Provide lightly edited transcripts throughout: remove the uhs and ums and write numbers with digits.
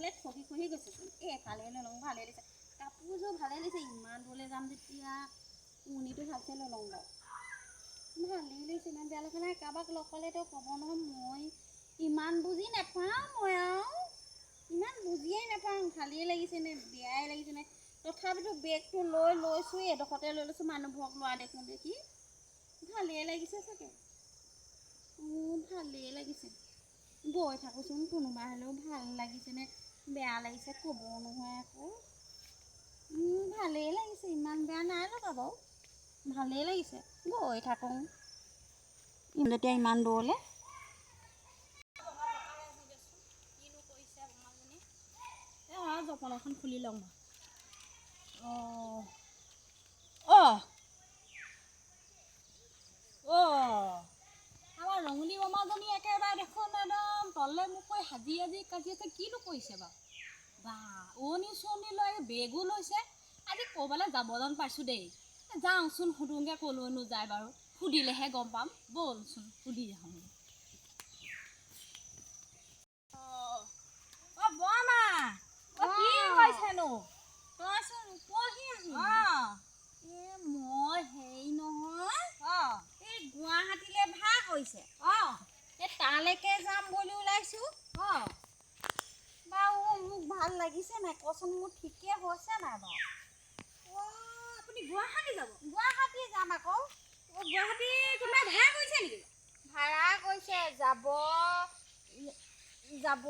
এইফালে খহি খহি গৈছেচোন। এই এফালে লৈ লওঁ, ভালেই লাগিছে। কাপোৰযোৰ ভালেই লাগিছে। ইমান দূৰলৈ যাম যেতিয়া উৰণিটো ভালছে লৈ লওঁ বাৰু। ভালেই লাগিছে, ইমান বেয়া লগা নাই। কাৰোবাক লগ পালেতো ক'ব নহয়, মই ইমান বুজি নাপাওঁ। মই আৰু ইমান বুজিয়েই নাপাওঁ, ভালেই লাগিছে নে বেয়াই লাগিছে নে। তথাপিতো বেগটো লৈ লৈছোঁ, এডোখৰতে লৈ লৈছোঁ। মানুহবোৰক লোৱা দেখোঁ দেখি ভালেই লাগিছে চাগে। মোৰ ভালেই লাগিছে। গৈ থাকোঁচোন, কোনোবা হ'লেও ভাল লাগিছে নে বেয়া লাগিছে ক'ব নহয় আকৌ। ভালেই লাগিছে, ইমান বেয়া নাই লগা বাৰু, ভালেই লাগিছে। গৈ থাকোঁ যেতিয়া ইমান দূৰলৈ। কিনো কৰিছে বৰমাজনী? এই জপনাখন খুলি লওঁ মই। অঁ অঁ অঁ আমাৰ ৰঙলী বৰমাজনী একেবাৰে দেখোন একদম তলে মোক সাজি সাজি কাজি আছে। কিনো কৰিছে বাৰু? বা, উৰণি চুৰণি লৈ বেগো লৈছে। আজি ক'ৰবালৈ যাব যেন পাইছোঁ দেই। যাওঁচোন, সুধোঁগৈ ক'লৈনো যায় বাৰু। সুধিলেহে গম পাম। ব'লচোন, সুধি আহোঁ। অঁ বৰমা, অ কি কৰিছেনো? তইচোন ওপৰহি আহি। এ মই হেৰি নহয়, এই গুৱাহাটীলৈ ভাড়া কৰিছে, এই তালৈকে যাম বুলি ওলাইছোঁ। বাৰু, মোক ভাল লাগিছে নাই কচোন? মোৰ ঠিকে হৈছে নাই বাৰু? আপুনি গুৱাহাটী যাব? গুৱাহাটী যাম আকৌ। অ, গুৱাহাটী কোনোবাই ভাড়া কৰিছে নেকি? ভাড়া কৰিছে। যাব যাব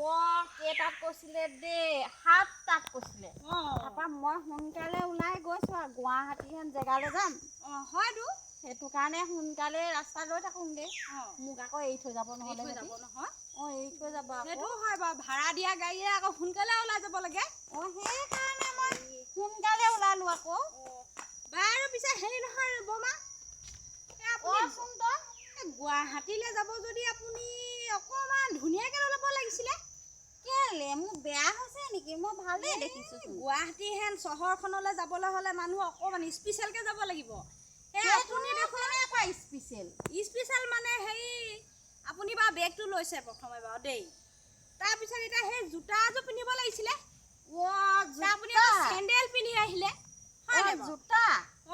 কেইটাত কৈছিলে দেই, 7টাত কৈছিলে। তাৰপৰা মই সোনকালে ওলাই গৈছোঁ আৰু গুৱাহাটীহেন জেগালৈ যাম। অঁ, হয়তো। সেইটো কাৰণে সোনকালে ৰাস্তাত ৰৈ থাকোঁগৈ। মোক আকৌ এৰি থৈ যাব এৰি নহ'লে থৈ সিহঁতি। যাব নহয়। অঁ, এৰি থৈ যাব আকৌ। সেইটো হয় বাৰু, ভাড়া দিয়া গাড়ীয়ে আকৌ সোনকালে ওলাই যাব লাগে। অঁ, সেইকাৰণে মই সোনকালে ওলালোঁ আকৌ। বাৰু, পিছে হেৰি নহয় বৰমা, এই আপুনি কচোন তই। এই গুৱাহাটীলৈ যাব যদি আপুনি অকণমান ধুনীয়াকৈ ল'ব লাগিছিলে। কেলে, মোৰ বেয়া হৈছে নেকি? মই ভালেই দেখিছোঁ। গুৱাহাটী হেন চহৰখনলৈ যাবলৈ হ'লে মানুহ অকণমান স্পেচিয়েলকৈ যাব লাগিব। এই আপুনি দেখোন কেনেকুৱা স্পেচিয়েল? স্পেচিয়েল মানে হেৰি, আপুনি বাৰু বেগটো লৈছে প্ৰথমে বাৰু দেই, তাৰপিছত এতিয়া সেই জোতা এযোৰ পিন্ধিব লাগিছিলে। অ'। আপুনি আকৌ চেণ্ডেল পিন্ধি আহিলে হয় নাই বাৰু? জোতা?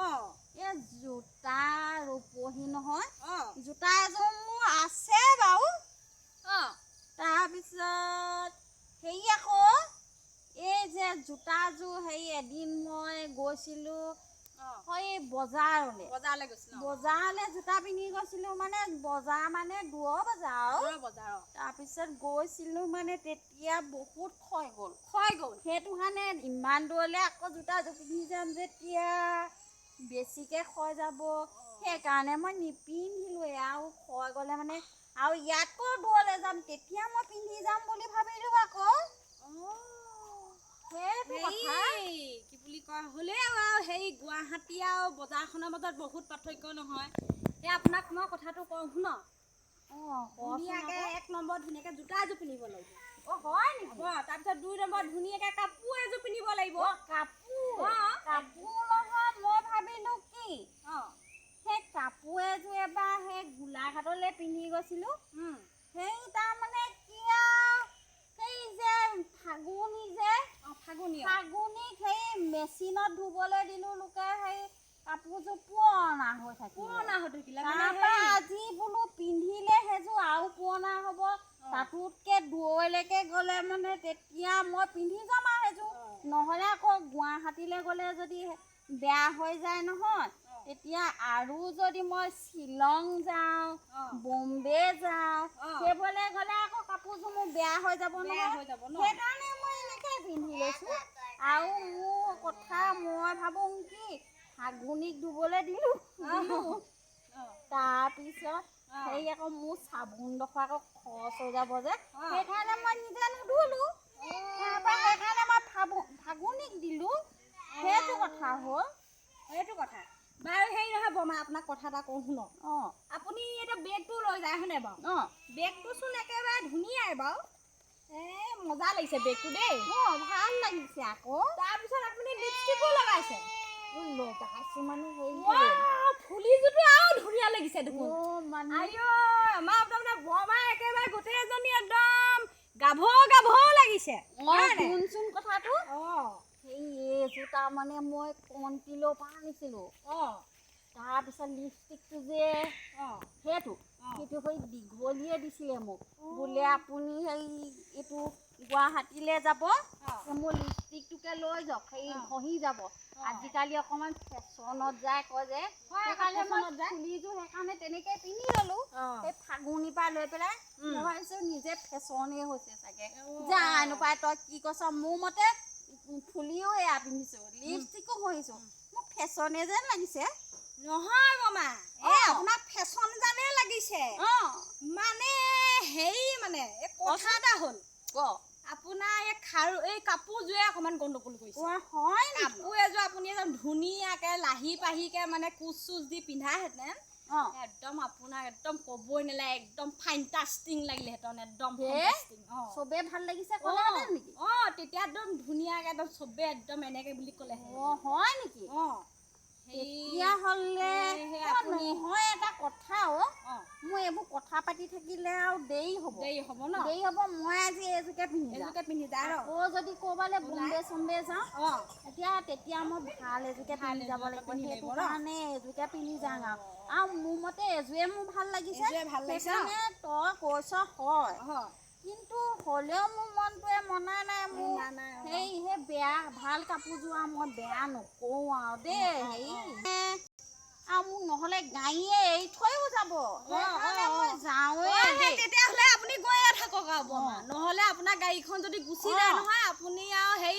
অঁ। এই জোতা ৰূপহী নহয়, জোতা এযোৰ মোৰ আছে বাৰু। তাৰপিছত হেৰি আকৌ, এই যে জোতাযোৰ হেৰি, এদিন মই গৈছিলোঁ এই বজাৰলৈ। বজাৰলৈ গৈছিলে। বজাৰলৈ জোতা পিন্ধি গৈছিলোঁ, মানে বজাৰ মানে দূৰৰ বজাৰ আৰু। দূৰৰ বজাৰ, অঁ। তাৰপিছত গৈছিলোঁ, মানে তেতিয়া বহুত ক্ষয় গ'ল। ক্ষয় গ'ল। সেইটো কাৰণে ইমান দূৰলৈ আকৌ জোতাযোৰ পিন্ধি যাম যেতিয়া বেছিকৈ ক্ষয় যাব, সেইকাৰণে মই নিপিন্ধিলোৱে আৰু। ক্ষয় গ'লে মানে আৰু ইয়াতকৈ দূৰলৈ যাম, তেতিয়া মই পিন্ধি যাম বুলি ভাবিলোঁ আকৌ। সেইটো কথা। হেৰি, কি বুলি কয়, হ'লেও আৰু হেৰি, গুৱাহাটী আৰু বজাৰখনৰ মাজত বহুত পাৰ্থক্য নহয়। এই আপোনাক মই কথাটো কওঁ, শুনক। অঁ, কচোন। ধুনীয়াকৈ আকৌ। এক নম্বৰ ধুনীয়াকৈ জোতা এযোৰ পিন্ধিব লাগিব। অঁ, হয় নেকি? অঁ, তাৰপিছত দুই নম্বৰ ধুনীয়াকৈ কাপোৰ এযোৰ পিন্ধিব লাগিব। অঁ, কাপোৰ? অঁ। কাপোৰ নহয়, মই ভাবিলোঁ কি, সেই কাপোৰ এযোৰ এবাৰ সেই গোলাঘাটলৈ পিন্ধি গৈছিলোঁ। সেই তাৰমানে কি আৰু, সেই যে ফাগুনী যে অঁ, ফাগুনী। ফাগুনীক সেই মেচিনত ধুবলৈ দিলোঁ, লোকে সেই কাপোৰযোৰ পুৰণা হৈ থাকিলে। পুৰণা হৈ থাকিলে মানে। তাৰপৰা হেৰি আজি বোলো পিন্ধিলে সেইযোৰ আৰু পুৰণা হ'ব। তাতোতকৈ দূৰলৈকে গ'লে মানে তেতিয়া মই পিন্ধি যাম আৰু সেইযোৰ। নহ'লে আকৌ গুৱাহাটীলৈ গ'লে যদি বেয়া হৈ যায় নহয়, তেতিয়া আৰু যদি মই শ্বিলং যাওঁ, বম্বে যাওঁ, সেইবোৰলৈ গ'লে আকৌ কাপোৰযোৰ মোৰ বেয়া হৈ যাব বেয়া নহয়। হৈ যাব ন। সেইকাৰণে মই এনেকৈ পিন্ধি লৈছোঁ। আৰু মোৰ কথা মই ভাবোঁ কি, ফাগুনীক ধুবলৈ দিলোঁ দিলোঁ তাৰপিছত হেৰি আকৌ মোৰ চাবোনডোখৰ আকৌ খৰচ হৈ যাব যে, সেইকাৰণে মই নিজে নুধুলো। তাৰপৰা সেইকাৰণে মই ফাগুনীক দিলোঁ। সেইটো কথা হ'ল। সেইটো কথা বাৰু। হেৰি নহয় বৰমা, আপোনাক কথা এটা কওঁ, শুনক। অঁ। আপুনি এতিয়া বেগটো লৈ যায় হয়নে বাৰু? অঁ। বেগটোচোন একেবাৰে ধুনীয়াই বাৰু, এই মজা লাগিছে বেগটো দেই। অঁ, ভাল লাগিছে আকৌ। তাৰপিছত আপুনি লিপষ্টিকো লগাইছে। লগাইছোঁ মানে হেৰি। ৱাও, ফুলিযোৰটো আৰু ধুনীয়া লাগিছে দেখোন। অঁ, মানে আইঅ, আমাৰ তাৰমানে বৰমা একেবাৰে গোটেইজনী একদম গাভৰু গাভৰু লাগিছে। হয় নাই? শুনচোন কথাটো। অঁ। সেই এইযোৰ তাৰমানে মই কণ্টিলৰ পৰা আনিছিলোঁ। তাৰপিছত লিপষ্টিকটো যে সেইটো সেইটো সেই দীঘলীয়ে দিছিলে মোক, বোলে আপুনি সেই এইটো গুৱাহাটীলৈ যাব, মোৰ লিপষ্টিকটোকে লৈ যাওক, সেই ঘঁহি যাব। আজিকালি অকণমান ফেশ্বনত যায় কয় যে, হয় আকৌ, সেইকাৰণে মই ফেশ্বনত যায়। ফুলিযোৰ সেইকাৰণে তেনেকৈ পিন্ধি ল'লোঁ। সেই ফাগুনিৰ পৰা লৈ পেলাই মই ভাবিছোঁ নিজে ফেশ্বনেই হৈছে চাগে। জানো পাই তই কি কৈছ, মোৰ মতে ফুলিও এয়া পিন্ধিছোঁ, লিপষ্টিকো ঘঁহিছোঁ, মোক ফেশ্বনে যেন লাগিছে। নহয় বমা, এই আপোনাক ফেশ্বন জানে লাগিছে। মানে হেৰি, মানে এই কথা এটা হ'ল। ক। আপোনাৰ এই খাৰু, এই কাপোৰযোৰে অকণমান গণ্ডগোল কৰিছে। কোৱা, হয় নেকি? কাপোৰ এযোৰ আপুনি একদম ধুনীয়াকে লাহি পাহিকে মানে কোচ চোচ দি পিন্ধাহেঁতেন, একদম আপোনাক একদম ক'বই নালাগে, একদম ফাইণ্টাষ্টিং লাগিলেহেঁতেন একদম। হে? ফাইণ্টাষ্টিং, অঁ। চবে ভাল লাগিছে ক'লেহেঁতেন নেকি? অঁ, তেতিয়া একদম ধুনীয়াকে একদম চবে একদম এনেকে বুলি ক'লেহেঁতেন। অঁ, হয় নেকি? অঁ, সেই তেতিয়াহ'লে সেই অ, নহয়, এটা কথা অ। মোৰ এইবোৰ কথা পাতি থাকিলে আৰু দেৰি হ'ব। দেৰি হ'ব ন? দেৰি হ'ব। মই আজি এইযোৰকে পিন্ধি যাম। এযোৰকে পিন্ধি যায় ন? আকৌ যদি ক'ৰবালৈ বোম্বে চম্বে যাওঁ, তেতিয়া মই ভাল এযোৰকে ভাল পিন্ধি যাব এযোৰকে লাগিব। পিন্ধি সেইটো লাগিব ন? কাৰণে এযোৰকে পিন্ধি যাওঁ আৰু মোৰ মতে এযোৰে মোৰ ভাল লাগিছে। এযোৰে ভাল লাগিছে ন? সেইকাৰণে তই কৈছ হয়, কিন্তু হ'লেও মোৰ মনটোৱে মনা নাই মোৰ। মনা নাই, অ। সেই বেয়া ভাল কাপোৰযোৰ আৰু মই বেয়া নকৰোঁ আৰু দেই। হেৰি, আৰু মোক নহ'লে গাড়ীয়ে এৰি থৈও যাব, সেইকাৰণে মই যাওঁৱেই সেই দেই। তেতিয়াহ'লে আপুনি গৈয়ে থাকক আৰু বমা, নহ'লে আপোনাৰ গাড়ীখন যদি গুচি যায় নহয়, আপুনি আৰু হেৰি